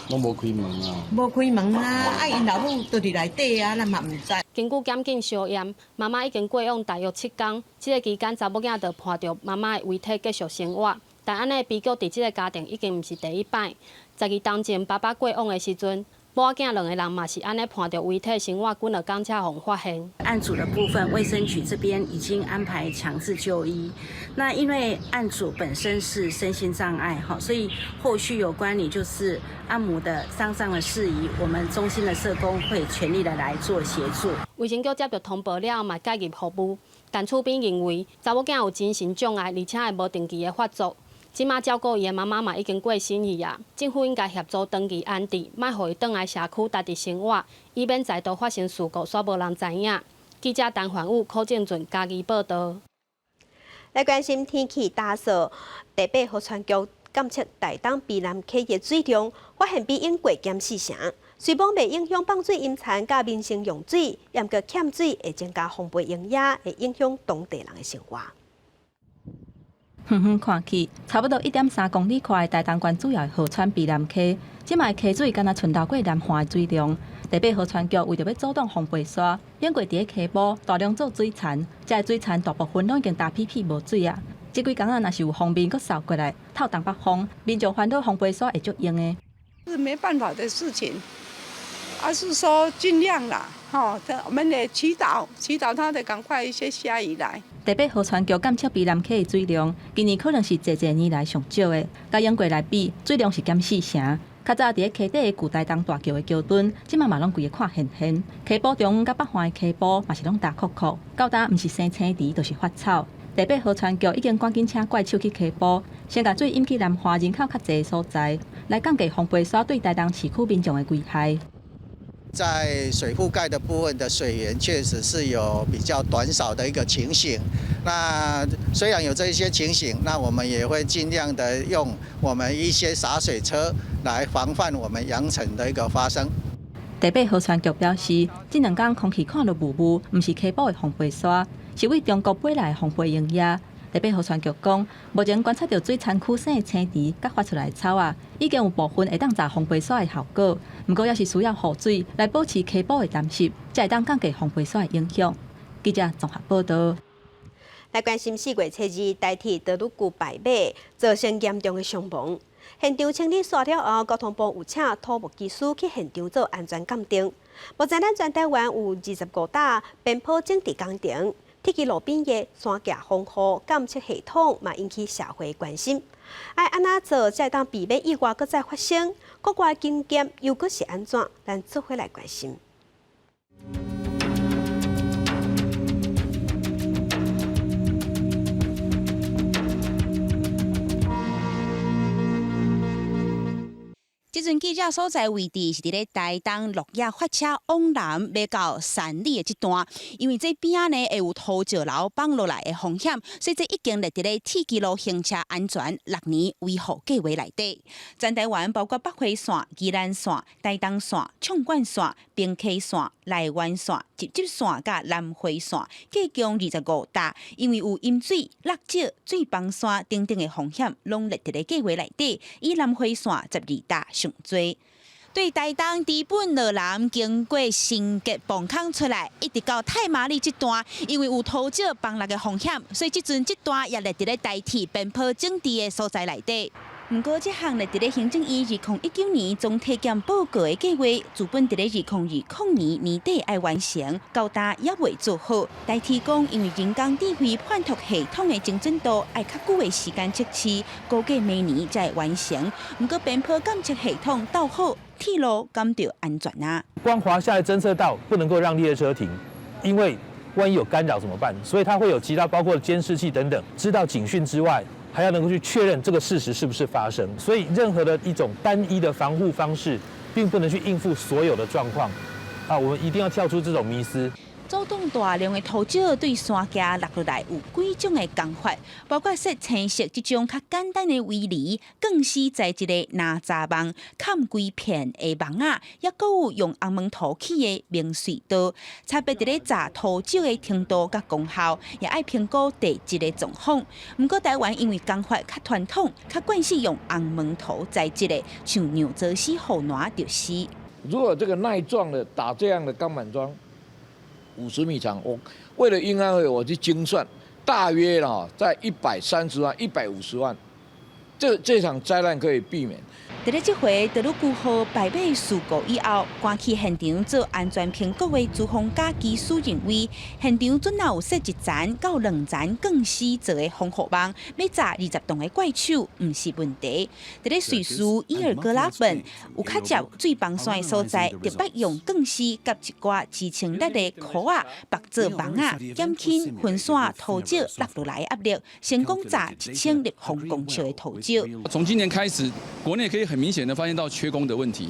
攏無開門啊！無開門啊！啊，𪜶老母都佇內底啊，咱嘛毋知。根據檢警相驗，媽媽已經過往大約7工，這个期間查某囝就伴著媽媽的遺體繼續生活。但按呢悲劇佇這个家庭已經毋是第一擺。12冬前爸爸過往的時陣，母仔囝兩个人嘛是按呢伴著遺體生活幾若工才予發現。案主的部分，衛生局這邊已經安排強制就醫。那因為案主本身是身心障礙，哈，所以後續有關你就是按母的喪葬的事宜，我們中心的社工會全力的來做協助。衛生局接到通報了後，嘛介入服務，但厝邊認為查某囝有精神障礙，而且會無定期的發作。這馬照顧伊的媽媽嘛已經過身去啊，政府應該協助長期安置，莫予伊轉來社區獨自生活，以免再度發生事故，煞無人知影。記者陳焕武、柯正俊嘉義報導。來關心天氣大掃，台北河川局監測台東卑南溪的水量，發現比應過減四成。雖罔袂影響放水淹田佮民生用水，毋過欠水會增加烘焙營養，會影響當地人的生活。遠遠看去，差不多1.3公里寬的台東縣主要的河川卑南溪，這擺溪水敢若賰流過南岸的水量。台北河川局為著欲阻擋風飛沙，經過佇咧溪埔大量做水田，這个水田大部分攏已經焦敝敝無水啊。這幾工仔若是有鋒面閣掃過來，透東北風，民眾煩惱風飛沙會足用的。是沒辦法的事情，而是說盡量啦，吼，我們也祈禱，祈禱他的趕快一些下雨來。台北河川局監測卑南溪的水量，今年可能是濟濟年來上少的，佮往過來比，水量是減四成。較早佇咧溪底的舊台東大橋的橋墩，這馬嘛攏規个看現現。溪埔中佮北岸的溪埔嘛是攏焦涸涸，到今毋是生青池，就是發草。台北河川局已經趕緊請怪手去溪埔，先共水引去南岸人口較濟的所在，來降低風飛沙對台東市區民眾的危害。在水覆蓋的部分的水源確實是有比較短少的一個情形。那雖然有這一些情形，那我們也會盡量的用我們一些灑水車來防範我們揚塵的一個發生。台北河川局表示，這兩天空氣看著霧霧，毋是溪埔的風飛沙，是對中國飛來的風飛溶液。台北河川局講，目前觀察著水田區生的青池佮發出來的草仔，已經有部分會當閘風飛沙的效果。毋過，猶是需要雨水來保持溪埔的澹濕，才會當降低風飛沙的影響。記者綜合報導。來關心4月7日台鐵多魯閣敗馬，造成嚴重的傷亡。現場清理煞了後，交通部有請土木技師去現場做安全鑑定。目前咱全台灣有25搭邊坡整治工程，鐵支路邊的山崎防護監測系統嘛引起社會關心。愛按怎做才會當避免意外閣再發生？國外經驗又閣是按怎？咱做伙來關心。這陣記者所在位置是佇咧台東鹿野發車往南欲到山里的這段，因為這邊仔呢會有土石流崩落來的風險，所以這已經列佇咧鐵支路行車安全6年維護計畫內底。全台灣包括北回線、宜蘭線、台東線、縱貫線、平溪線、內灣線、集集線佮南迴線，計共25搭，因為有淹水、落石、水崩山等等的風險，攏列佇咧計劃內底。以南迴線12搭上濟。對台東知本落南，經過新竹磅空出來，一直到太麻里這段，因為有土石崩落的風險，所以這陣這段也列佇咧台鐵邊坡整治的所在內底。毋過，這項列佇咧行政院2019年總體檢報告的計劃，自本佇咧2020年年底愛完成，到今猶未做好。台鐵講，因為人工智慧判讀系統的精準度愛較久的時間測試，估計明年才會完成。毋過，邊坡監測系統鬥好，鐵路敢著安全啊？光滑下來偵測到不能夠讓列車停，因為萬一有干擾怎麼辦？所以它會有其他包括監視器等等，知道警訊之外。還要能夠去確認這個事實是不是發生，所以任何的一種單一的防護方式，並不能去應付所有的狀況。啊，我們一定要跳出這種迷思。阻擋大量的土石對山崎落落來有幾種的工法，包括設青色這種較簡單的圍籬，鋼絲材質的藍閘網，崁規片的網仔，抑閣有用紅毛土起的明隧道，差別佇咧閘土石的程度佮功效，也愛評估地質的狀況。毋過台灣因為工法較傳統，較慣勢用紅毛土材質的，像釀糟絲護欄就是。如果這個耐撞的打這樣的鋼板樁，50米長，我為了運安會，我去精算，大約啦，在130萬、150萬，這場災難可以避免。佇咧這回多魯閣號敗馬事故以後，趕去現場做安全評估的朱鴻嘉技師認為，現場準若有設一層到兩層鋼絲做的防護網，欲閘20棟的怪手毋是問題。佇咧瑞士伊爾格拉本有較捷水崩山的所在，特別用鋼絲佮一寡支撐力的箍仔縛做網仔，減輕分散土石落落來的壓力，成功閘1000立方公尺的土石。從今年開始，國內可以很明顯的發現到缺工的問題。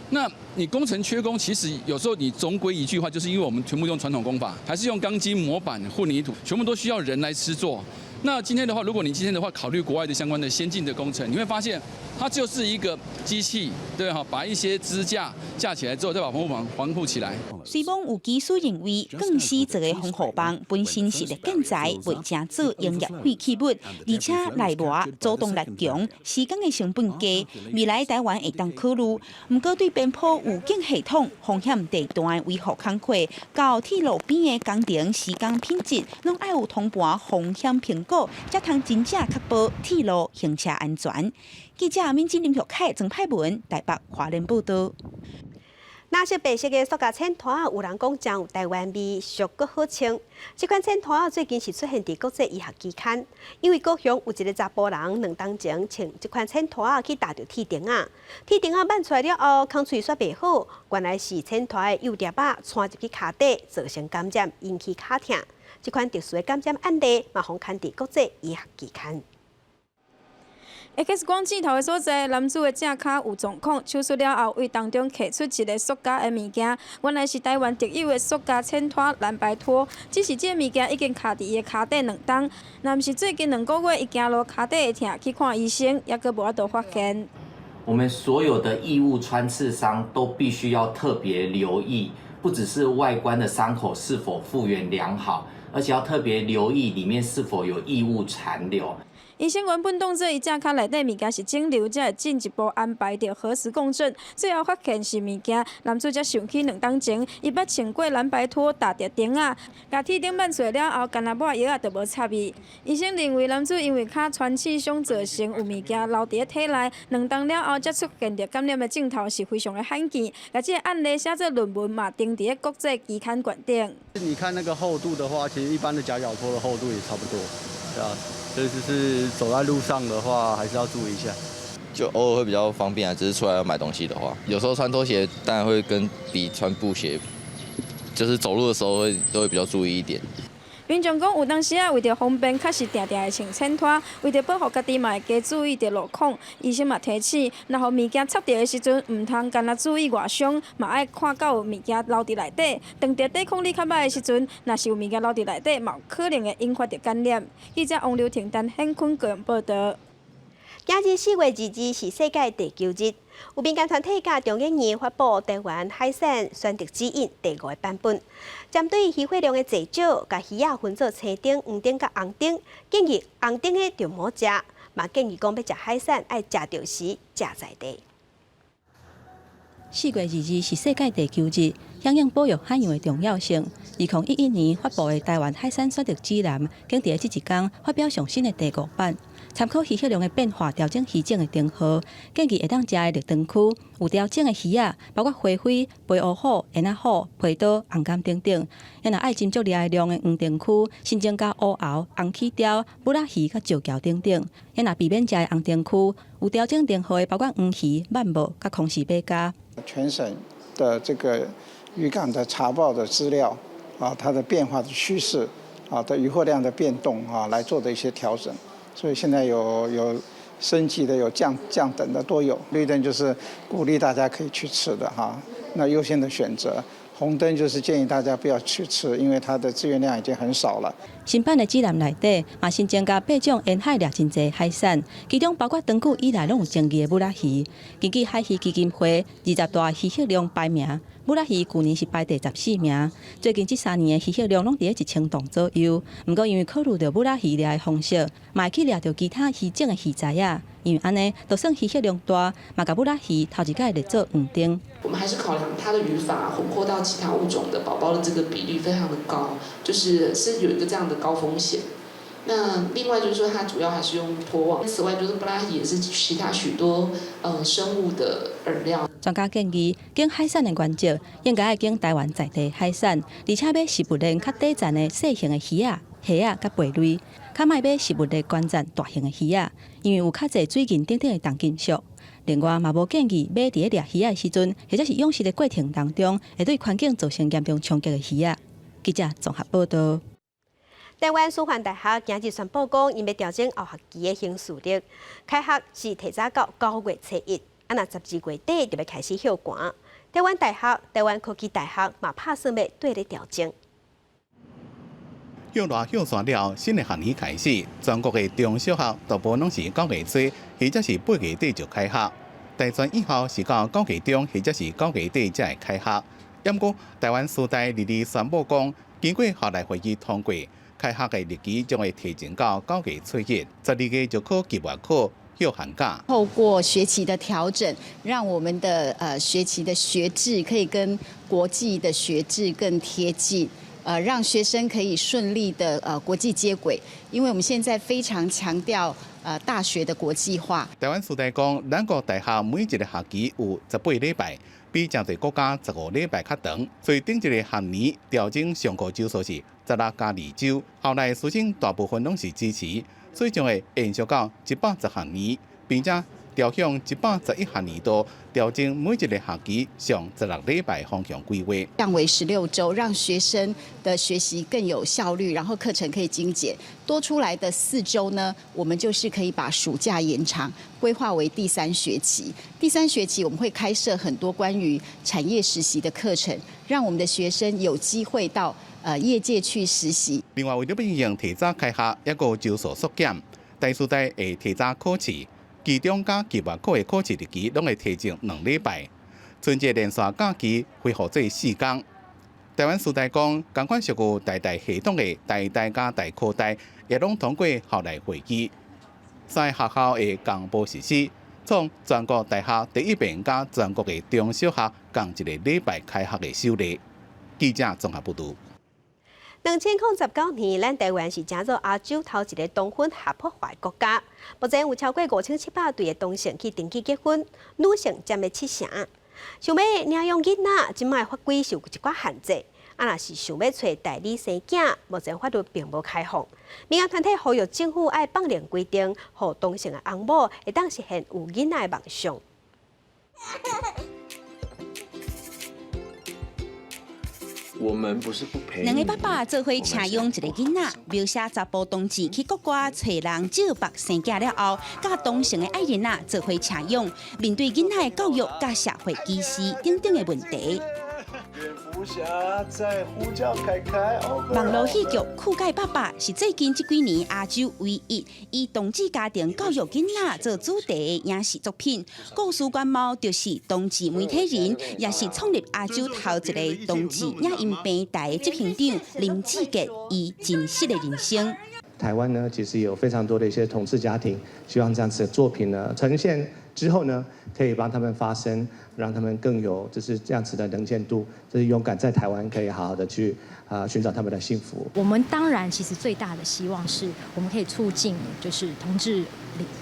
那你工程缺工，其實有時候你總歸一句話，就是因為我們全部用傳統工法，還是用鋼筋、模板、混凝土，全部都需要人來施作。那今天的話，如果你今天的話考慮國外的相關的先進的工程，你會發現它就是一個機器，對哈，把一些支架架起來之後，再把防護網防護起來。雖罔有技師認為，鋼絲做的防護網本身是綠建材，袂誠做營業廢棄物，而且耐磨、阻擋力強，施工的成本低，未來台灣會當考慮。毋過對邊坡預警系統、風險地段的維護工課，到鐵路邊的工程施工品質，攏愛有通盤風險評估，才通真正確保鐵路行車安全。記者敏晶林玉凱、曾派文台北花蓮報道。藍色白色的塑膠淺拖，有人講真有台灣味，俗閣好穿。這款淺拖最近是出現佇國際醫學期刊，因為高雄有一个查埔人2冬前穿這款淺拖去踏著鐵釘仔，鐵釘仔挽出來了後，空喙煞袂好，原來是淺拖的幼粒仔跣入去跤底，造成感染，引起跤疼。這款特殊的感染案例，嘛予刊佇國際醫學期刊。 X 光鏡頭的所在，男子的正跤有狀況，手術了後，為當中提出一个塑膠的物件，原來是台灣特有的塑膠淺拖藍白拖，只是這个物件已經卡佇伊的跤底2冬，若毋是最近2個月伊行路跤底會疼，去看醫生，猶閣無法度發現。我們所有的異物穿刺傷都必須要特別留意，不只是外觀的傷口是否復原良好，而且要特別留意裡面是否有異物殘留。醫生原本當作伊正跤內底物件是腫瘤，才會進一步安排著核磁共振。最後發現是物件，男子才想起2冬前，伊捌穿過藍白拖踏著釘仔，共鐵釘挽出來了後，干焦抹藥仔就無插伊。醫生認為男子因為跤穿刺傷造成有物件留佇體內，2冬了後才出現著感染的症頭是非常的罕見。共這个案例寫做論文嘛，登佇國際期刊館頂。你看那個厚度的話，其實一般的夾腳拖的厚度也差不多，對啊。所以就是走在路上的話，還是要注意一下。就偶爾會比較方便啊，只是出來要買東西的話，有時候穿拖鞋當然會跟比穿布鞋，就是走路的時候會都會比較注意一點。民眾講，有當時啊，為著方便，確實定定會穿淺拖，為著保護家己，嘛會加注意著路況。醫生嘛提醒，若予物件插著的時陣，毋通干焦注意外傷，嘛愛看敢有物件留佇內底。當著抵抗力較䆀的時陣，若是有物件留佇內底，嘛有可能會引發著感染。記者王劉婷、陳顯坤高雄報道。今日4月22是世界地球日，有民間團體佮中研院發布台灣海產選擇指引第五個版本，針對漁獲量的濟少，共魚仔分做青燈、黃燈佮紅燈，建議紅燈的就毋好食，嘛建議講欲食海產愛食著時食在地。4月22是世界地球日，響應保育海洋的重要性。2011年發布的台灣海產選擇指南，經佇這一工發表上新的第五版，參考漁獲量的變化，調整魚種的燈號，建議會當食的綠燈區有調整的魚仔，包括花飛、肥烏虎、煙仔虎、皮刀、紅柑等等。若愛斟酌掠量的黃燈區，新增加烏鰲、紅齒鯛、舞仔魚佮石蛟等等。若避免食的紅燈區有調整燈號的，包括黃魚、鰻帽佮空士馬鮫。全省的這個漁港的查報的資料啊，它的變化的趨勢啊的漁獲量的變動啊，來做的一些調整。所以現在有升級的，有降等的都有。綠燈就是鼓勵大家可以去吃的哈，那優先的選擇。紅燈就是建議大家不要去吃，因為它的資源量已經很少了。新版的指南內底嘛，新增加八種沿海掠真濟海產，其中包括長久以來攏有爭議的舞仔魚。根據海魚基金會20大漁獲量排名，舞仔魚舊年是排第14名，最近這3年的漁獲量攏佇咧1000噸左右。毋過因為考慮著舞仔魚掠的方式，嘛會去掠著其他魚種的魚仔仔，因為按呢，就算漁獲量大，嘛共舞仔魚頭一擺列做黃燈。我們還是考量它的漁法混獲到其他物種的寶寶的這個比率非常的高，就是有一個這樣的高風險。那另外就是說，它主要還是用拖網。此外，就是布拉魚也是其他許多生物的饵料。專家建議，揀海產的原則應該愛揀台灣在地海產，而且買食物鏈較底層的細型的魚仔、蝦仔佮貝類，較莫買食物鏈懸層大型的魚仔，因為有較濟水銀等等的重金屬。另外，嘛無建議買佇咧掠魚仔的時陣，或者是養殖的過程當中，會對環境造成嚴重衝擊的魚仔。記者綜合報道。台灣師範大學今日宣布講，𪜶欲調整後學期的行事曆，開學是提早到9月初1，啊若12月底就欲開始歇寒。台灣大學、台灣科技大學嘛拍算欲綴咧調整。歇熱歇沙了，新的學年開始，全國的中小學大部分攏是9月初或者是8月底就開學。大專院校是到9月中或者是9月底才會開學。毋過，台灣師大日日宣布講，經過校內會議通過，開學的日期將會提前到9月初1，12月就考期末考。放寒假。透過學期的調整，讓我們的學期的學制可以跟國際的學制更貼近，讓學生可以順利的國際接軌。因為我們現在非常強調大學的國際化。台灣師大講，咱國大學每一個學期有18禮拜，比誠濟國家15禮拜較長，所以頂一個學年調整上課週數是16加2週。校內師生大部分攏是支持。所以將會延續到110學年，並且調向111學年度調整每一個學期上16禮拜方向規劃，降為16週，讓學生的學習更有效率，然後課程可以精簡。多出來的4週呢，我們就是可以把暑假延長，規劃為第三學期。第三學期我們會開設很多關於產業實習的課程，讓我們的學生有機會到業界去實習。另外，為著欲應提早開學，抑閣有週數縮減，台師大會提早考試，期中佮期末考的考試日期攏會提前2禮拜。春節連續假期恢復做4工。台灣師大講，仝款屬於台大系統的台大佮台科大，也攏通過校內會議，三个學校會共步實施，創全國大學第一遍佮全國的中小學仝一个禮拜開學的首例。記者綜合報導。2019年，咱台灣是成做亞洲頭一个同婚合法化的國家。目前有超過5700對的同性去登記結婚，女性佔了7成。想欲領養囡仔，這擺法規是有一寡限制。啊，若是想欲揣代理生囝，目前法律並無開放。民間團體呼籲政府愛放寬規定，予同性的翁某會當實現有囡仔的夢想。我們不是不陪。兩个爸爸做伙請養一个囡仔，描寫查埔同志去國外揣人照縛生囝了後，佮同性的愛人仔做伙請養，面對囡仔的教育佮社會歧視等等的問題。蝙蝠俠在呼叫凱凱。網路戲劇《酷蓋爸爸》是最近這幾年亞洲唯一以同志家庭教育囡仔做主題的影視作品。故事主謀就是同志媒體人，也是創立亞洲頭一个同志影音平台的執行長林志傑，伊真實的人生。台灣呢，其實有非常多的一些同志家庭，希望這樣子的作品呢呈現之後呢，可以幫他們發聲，讓他們更有就是這樣子的能見度，就是勇敢在台灣可以好好的去尋找他們的幸福。我們當然其實最大的希望是我們可以促進就是同志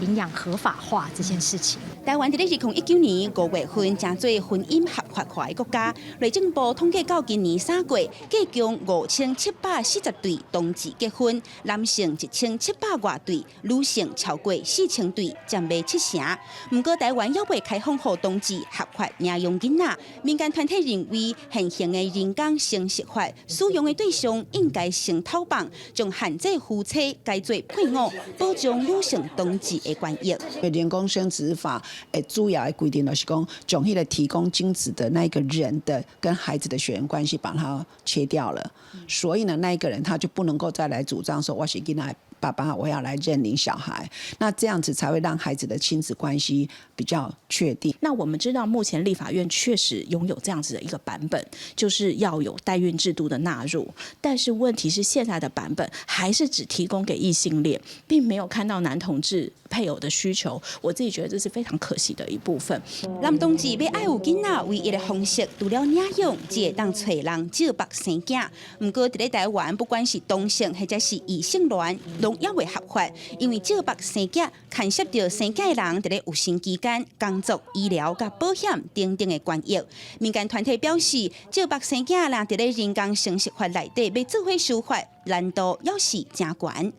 領養合法化這件事情。台灣佇咧2019年5月份成做婚姻合法化的國家，內政部統計到今年3月，計共5740對同志結婚，男性1700外對，女性超過4000對，佔袂7成。毋過台灣猶未開放予同志合法領養囡仔，民間團體認為現行的人工生殖法使用的對象應該先偷放，將限制夫妻改做配偶，保障女性同志的權益。人工生殖法主要的規定就是講，將彼个提供精子的那個人的跟孩子的血緣關係把它切掉了，所以呢，那一個人他就不能夠再來主張說我是囡仔爸爸，我要來認領小孩，那這樣子才會讓孩子的親子關係比較確定。那我們知道，目前立法院確實擁有這樣子的一個版本，就是要有代孕制度的納入，但是問題是現在的版本還是只提供給異性戀，並沒有看到男同志配偶的需求。我自己覺得這是非常可惜的一部分。男同志欲愛有囡仔，唯一的方式除了領養，只會當揣人照縛生囝。毋過佇咧台灣，不管是同性或者是異性戀，攏猶未合法，因為照縛生囝牽涉著生囝的人佇咧育生期間工作、醫療佮保險等等的權益。民間團體表示，照縛生囝若佇咧人工生殖法內底欲做伙修法，難度猶是誠懸。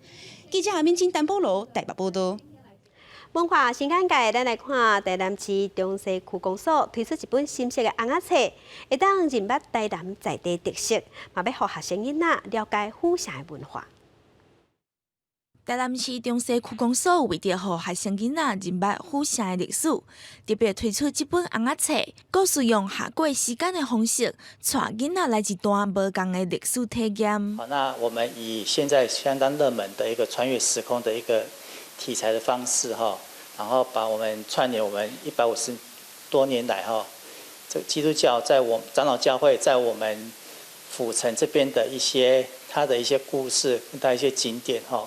記者阿敏珍、陳保羅台北報導。文化新眼界，咱來看台南市中西區公所推出一本新式的尪仔冊，會當認捌台南在地特色，嘛欲予學生囡仔了解府城的文化。台南市中西區公所為著予學生囡仔認捌府城的歷史，特別推出這本尪仔冊，故事用下過時間的方式，帶囡仔來一段無仝的歷史體驗。好，那我們以現在相當熱門的一個穿越時空的一個題材的方式，哈，然後把我們串聯我們150多年來，哈，這基督教在我長老教會在我們府城這邊的一些它的一些故事，跟它一些景點，哈。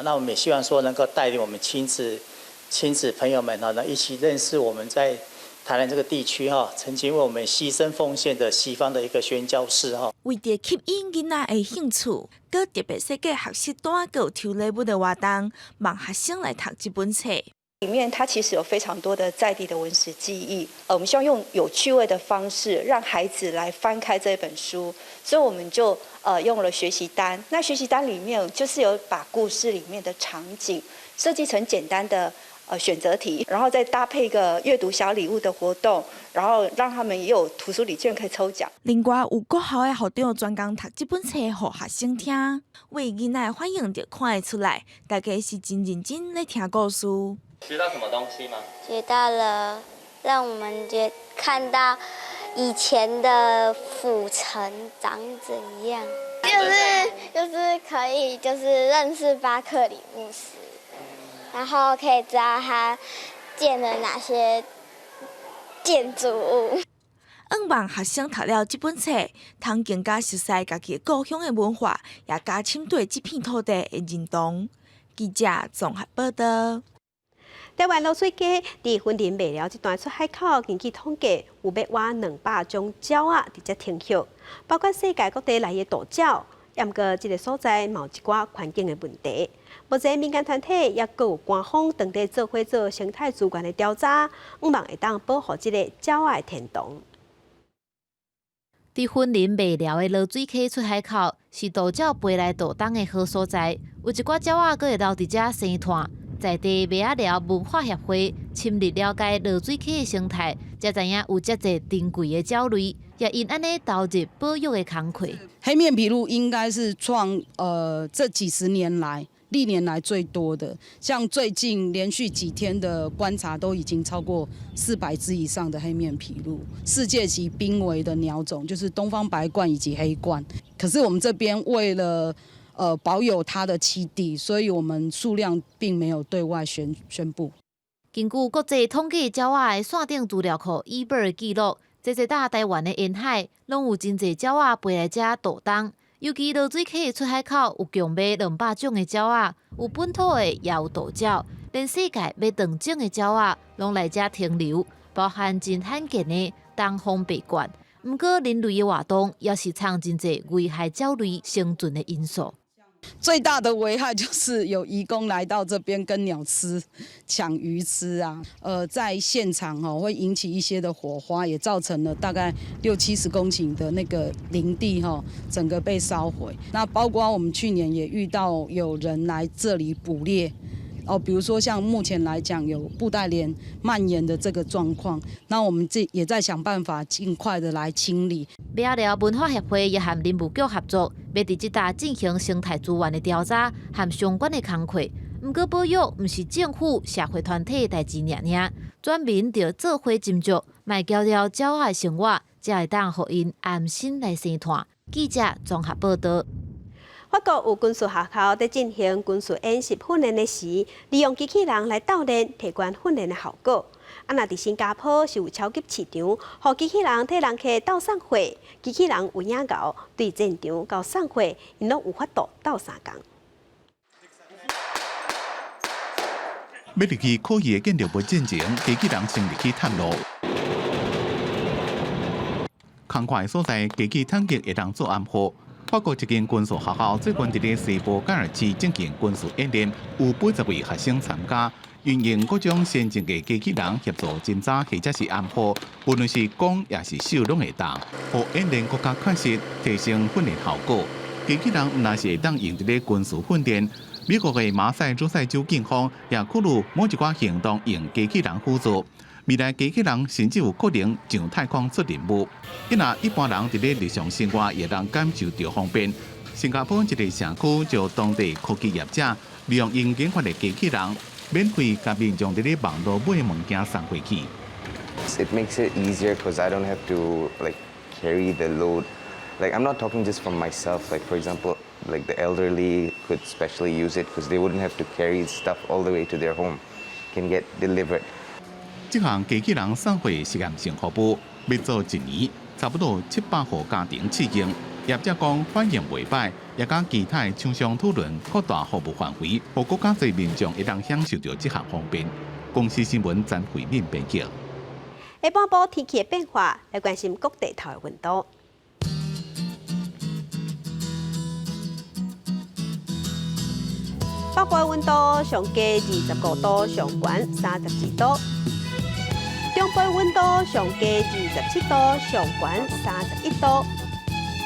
那我們也希望說能夠帶領我們親子朋友們哈，能一起認識我們在台南這個地區哈，曾經為我們犧牲奉獻的西方的一個宣教士哈。為著吸引囡仔的興趣，閣特別設計學習單，閣有抽禮物的活動，望學生來讀這本冊。裡面它其實有非常多的在地的文史記憶，我們希望用有趣味的方式，讓孩子來翻開這本書，所以我們就用了學習單。那學習單裡面就是有把故事裡面的場景設計成簡單的選擇題，然後再搭配一個閱讀小禮物的活動，然後讓他們也有圖書禮券可以抽獎。另外有國校的校長專工讀這本冊予學生聽，對囡仔的反應就看會出來，大家是真認真咧聽故事。學到什麼東西嗎？學到了，讓我們覺看到以前的府城長怎樣，就是可以就是認識巴克里牧師，然後可以知道他建了哪些建築物。向望學生讀了這本冊，通更加熟悉家己故鄉的文化，也加深對這片土地的認同。記者綜合報道。台灣濁水溪佇雲林麥寮這段出海口，根據統計有欲倚200種鳥仔佇遮停歇，包括世界各地來的渡鳥。毋過這个所在嘛有一寡環境的問題。目前民間團體抑閣有官方當地做伙做生態資源的調查，向望會當保護這个鳥仔的天堂。佇雲林麥寮的濁水溪出海口，是渡鳥飛來渡冬的好所在，有一寡鳥仔閣會留佇遮生湠。在地麥仔寮文化協會深入了解濁水溪的生態，才知影有遮濟珍貴的鳥類，也因按呢投入保育的工課。黑面琵鷺應該是創這幾十年來歷年來最多的，像最近連續幾天的觀察都已經超過400隻以上的黑面琵鷺，世界級瀕危的鳥種就是東方白鸛以及黑鸛。可是我們這邊為了保有它的棲地，所以我們數量並沒有對外宣布。根據國際統計鳥仔的線頂資料庫 eBird 的記錄，濟濟搭台灣的沿海，攏有真濟鳥仔飛來遮渡冬。尤其濁水溪的出海口有共欲200種的鳥仔，有本土的，也有渡鳥，連世界欲斷種的鳥仔，攏來遮停留，包含真罕見的東方白鸛。毋過人類的活動也是藏真濟危害鳥類生存的因素。最大的危害就是有移工來到這邊跟鳥吃搶魚吃啊，在現場哦會引起一些的火花，也造成了大概六七十公頃的那個林地哈，整個被燒毀。那包括我們去年也遇到有人來這裡捕獵，哦，比如說像目前來講有布袋蓮蔓延的這個狀況，那我們這也在想辦法盡快的來清理。麥仔寮文化協會也和林務局合作，欲佇這搭進行生態資源的調查和相關的工課。毋過保育毋是政府、社會團體的代誌爾爾，全民著做伙斟酌，莫攪擾鳥仔的生活，才會當予𪜶安心來生湠。記者綜合報道。法國有軍事學校佇進行軍事演習訓練的時，利用機器人來鬥練，提懸訓練的效果。啊，若佇新加坡是有超級市場，予機器人替人客鬥送貨，機器人有影𠢕，對戰場到送貨，𪜶攏有法度鬥相共。欲入去可疑的建築物進前，機器人先入去探路。空曠的所在，機器探測會當做暗號。法國一間軍事學校最近佇咧西部加爾市進行軍事演練，有80位學生參加，運用各種先進的機器人協助偵查或者是暗號，無論是講抑是手攏會當，予演練閣較確實，提升訓練效果。機器人毋但是會當用佇咧軍事訓練，美國的馬賽諸塞州警方也考慮某一寡行動用機器人輔助。未來機器人甚至有可能上太空出任務。伊若一般人佇咧日常生活會當感受著方便。新加坡一个社區就當地科技業者利用𪜶研發的機器人，免費共民眾佇咧網路買物件送過去。 It makes it easier because I don't have to, like, carry the load. Like, I'm not talking just from myself. Like, for example, like, the elderly could especially use it because they wouldn't have to carry stuff all the way to their home. Can get delivered. 這項機器人送貨實驗性服務，欲做一年，差不多700戶家庭試用。業者講反應袂䆀，也佮其他的廠商討論擴大服務範圍，予閣較濟民眾會當享受著這項方便。公視新聞曾慧敏編輯。下半晡天氣的變化，來關心各地頭的溫度。北部的溫度上低25度，上懸32度；中部的溫度上低27度，上懸31度；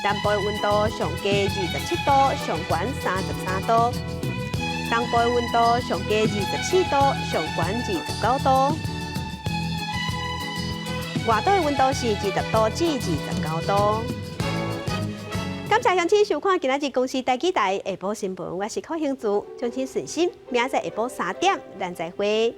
南部的溫度上低27度，上懸33度；東部的溫度上低24度，上懸29度。外島的溫度是20度至29度。感謝鄉親收看今仔日公視台語台下晡新聞，我是柯興珠，敬請順心，明仔載下晡3點，咱再會。